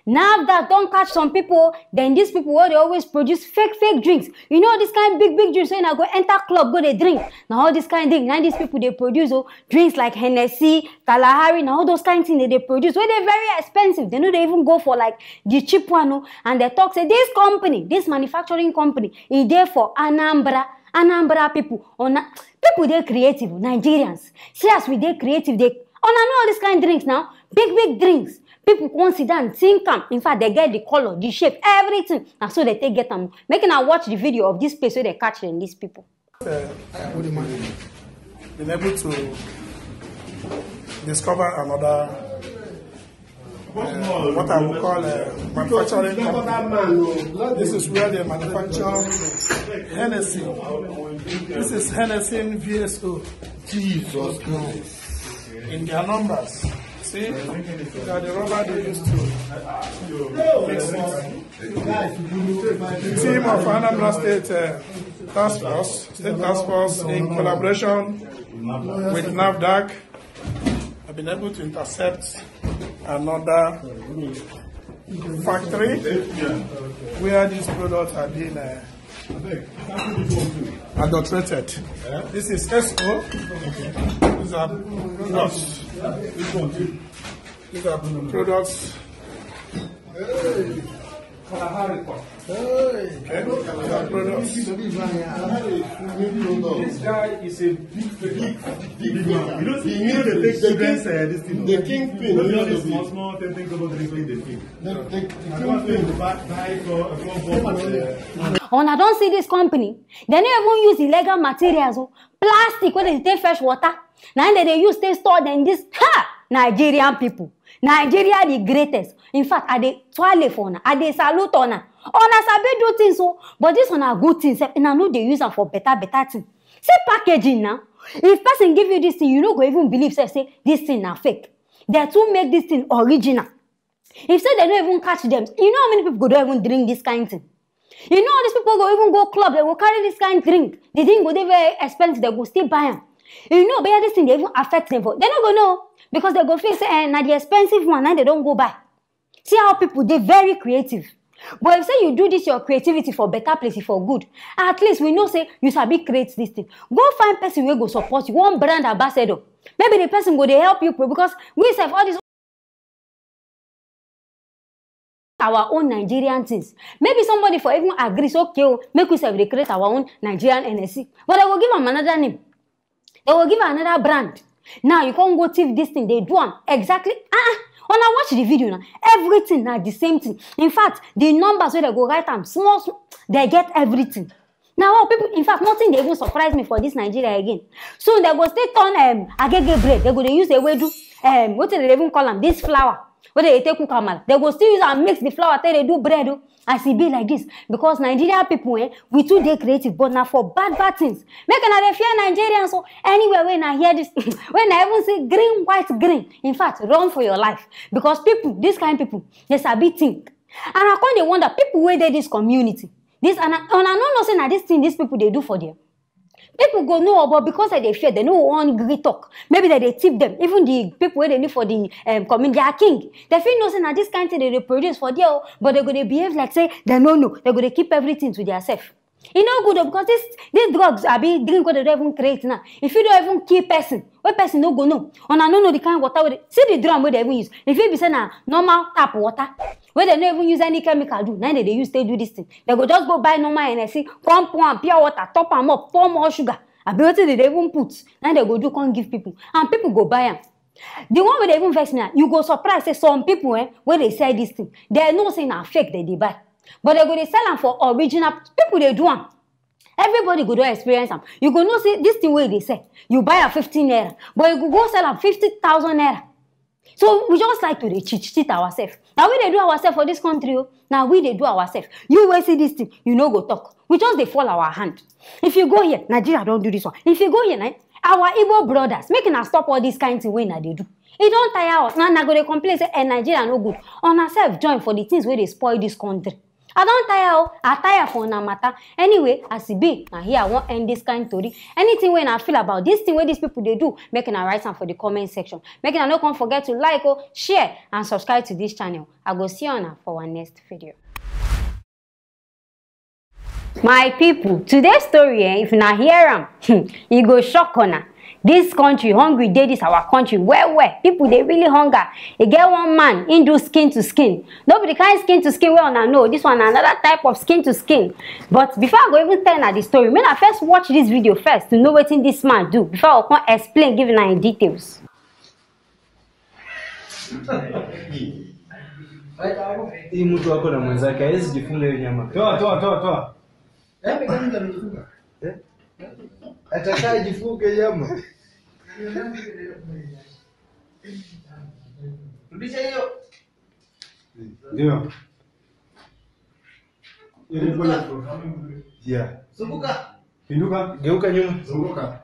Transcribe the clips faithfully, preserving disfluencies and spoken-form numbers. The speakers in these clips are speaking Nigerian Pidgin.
NAFDAC don catch some people. Then these people wey dey always produce fake fake drinks, you know, this kind big big drinks wey na go enter club go dey drink. Na all this kind drink na these people dey produce o. Drinks like Hennessy, Kalahari, na all those kind things they dey produce wey dey very expensive. They no dey even go for, like, the cheap one o. And they talk say this company, this manufacturing company, e dey for Anambra. Anambra people, una people dey creative, Nigerians. See as we dey creative, dey una know all this kind drinks now, big big drinks. People come sit down, think am. In fact, they get the color, the shape, everything. Na so they take get am. Make una watch the video of this place where they catch them, these people. Uh, been able to discover another, uh, what I would call a manufacturing company. This is where they manufacture Hennessy. This is Hennessy V S O. Jesus Christ. In their numbers. See, look at the rubber they used to mix it. The team of Anambra State, uh, Task Force, State Task Force, in collaboration with NAFDAC, have been able to intercept another factory where these products are being, uh, adulterated. This is S O. These are products. These are products. Hey. These are products. This guy is a big, big, big man. You know, you know the big students, uh, this thing. The kingpin. Not just small, small, ten, ten, the thing. The, the, the kingpin. Buy, buy for, for, for, uh, Una don see this company? They no even use illegal materials o. Plastic wey they take fetch water, na im they dey use take store them. This, ha! Nigerian people. Nigeria the greatest. In fact, I dey twale for una. I dey salute una. Una sabi do things o, but this una good thing sef, una no dey use am for better better thing. See packaging now. If person give you this thing, you no go even believe sef say this thing na fake. They too make this thing original. If say they no even catch them, you know how many people go don even drink this kind thing? You know all these people go even go club, they go carry this kind drink. The thing go dey very expensive, they go still buy am. You know, but this thing dey even affect them for, they no go know, because they go feel say, eh, na the expensive one, na they don go buy. See how people dey very creative. But if say you do this your creativity for better place, for good, at least we know say you sabi create this thing. Go find person wey go support you, one brand ambassador. Maybe the person go dey help you pro-, because we sef, all this our own Nigerian things. Maybe somebody for even agree say, okay o, make we sef dey create our own Nigerian N S C. But they go give am another name. They go give am another brand. Now you come go thief this thing, they do am exactly. Ah, ah. Una watch the video now. Everything na the same thing. In fact, the numbers wey they go write am small, small, they get everything. Now, wow, people, in fact, nothing dey even surprise me for this Nigeria again. So they go still turn, um, agege bread. They go dey use ewedu, um, wetin they even call am, this flour wey they take cook amala. They go still use and mix the flour take dey do bread o. As e be like this, because Nigeria people, eh, we too dey creative, but na for bad bad things. Make una dey fear Nigerians o. Anywhere wey una hear this, wey una even see green, white, green, in fact, run for your life, because people, this kind people, they sabi think. And I come dey wonder, people wey dey this community, this, and I, and I no know say na this thing these people dey do for there. People go know, but because they dey fear, they no wan gree talk. Maybe they dey tip them. Even the people wey dey live for the, um, community, their king, they fit know say na this kind thing they dey produce for there o, but they go dey behave like say they no know. They go dey keep everything to their self. E no good o, because this, this drugs, abi drink wey they don even create now, if you don even kill person, wey person no go know, una no know the kind water wey dey, see the drum wey they even use. If you be say na normal tap water wey they no even use any chemical do, na they dey use take do this thing. They go just go buy normal N S C, come pour am pure water, top am up, pour more sugar, abi wetin they dey even put, na they go do come give people, and people go buy am. The one wey dey even vex me na, you go surprise say some people, eh, wey dey sell this thing, they know say na fake they dey buy, but they go dey sell am for original. People dey do am. Everybody go don experience am. You go know say this thing wey you dey sell, you buy am fifteen naira, but you go go sell am fifty thousand naira. So we just like to dey cheat, cheat ourselves. Na we dey do ourselves for this country o. Na we dey do ourselves. You wey see this thing, you no go talk. We just dey fall our hand. If you go here, Nigeria don do this one. If you go here, na our Igbo brothers, make una stop all this kind thing wey una dey do. E don tire us. Na una go dey complain say, eh, Nigeria no good. Una sef join for the things wey dey spoil this country. I don tire o, I tire for una matter. Anyway, as e be, na here I wan end this kind tori. Anything wey una feel about this thing wey these people dey do, make una write am for the comment section. Make una no come forget to like o, share and subscribe to this channel. I go see una for our next video. My people, today's story, eh, if una hear am, e go shock una. This country, hungry dey this our country well well. People dey really hunger. E get one man, he do skin to skin. No be the kind skin to skin wey una know. This one na another type of skin to skin. But before I go even tell una the story, make una first watch this video first to know wetin this man do before I go come explain give una in details. Hii mtu ako na mwenzake hawezi jifunga hiyo nyama. Toa, toa, toa, toa. Atakaa jifunge nyama. Rudisha hiyo. Ndio. Yeah. Zunguka. Pinduka. Geuka nyuma. Zunguka.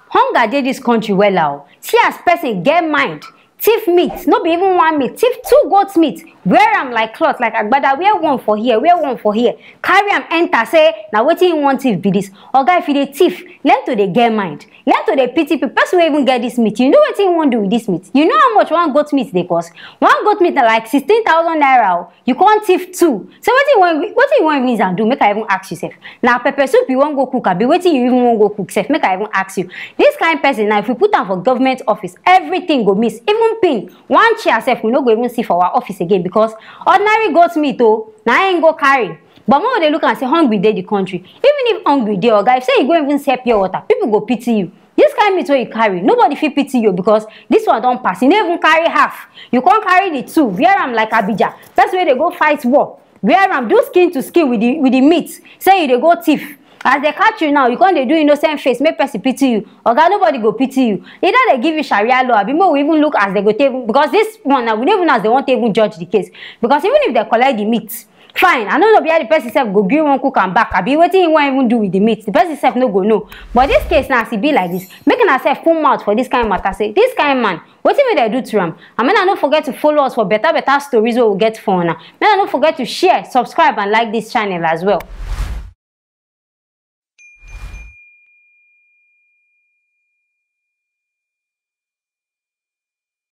Hunger dey this country wella o. See as person get mind, thief meat, no be even one meat, thief two goat meat, wear am like cloth, like agbada, wear one for here, wear one for here, carry am enter, say na wetin he wan thief be this. Oga, if you dey thief, learn to dey get mind, learn to dey pity people. Person wey even get this meat, you know wetin he wan do with this meat? You know how much one goat meat dey cost? One goat meat na like sixteen thousand naira o. You come thief two. So wetin you wan, wetin you wan even use am do? Make I even ask you sef. Na pepper soup you wan go cook, abi wetin you even wan go cook sef? Make I even ask you. This kind person, now if we put am for government office, everything go miss. Even pin, one chair sef we no go even see for our office again, because ordinary goat meat o, na im go carry. But make we dey look am say hungry dey the country. Even if hungry dey, oga, if say you go even sell pure water, people go pity you. This kind meat wey you carry, nobody fit pity you, because this one don pass. You no even carry half. You come carry the two, wear am like Abija. Person wey dey go fight war, wear am, do skin to skin with the, with the meat. Say you dey go thief. As they catch you now, you come dey do innocent face, make person pity you. Oga, nobody go pity you. Either they give you Sharia law, abi make we even look as they go take, because this one now, we no even know as they wan take even judge the case. Because even if they collect the meat, fine, I no know where the person sef go gree wan cook am back, abi wetin he wan even do with the meat, the person sef no go know. But this case now, as e be like this, make una sef put mouth for this kind matter, say this kind man, wetin make dem do to am? And make una no forget to follow us for better better stories wey we get for una. Make una no forget to share, subscribe and like this channel as well.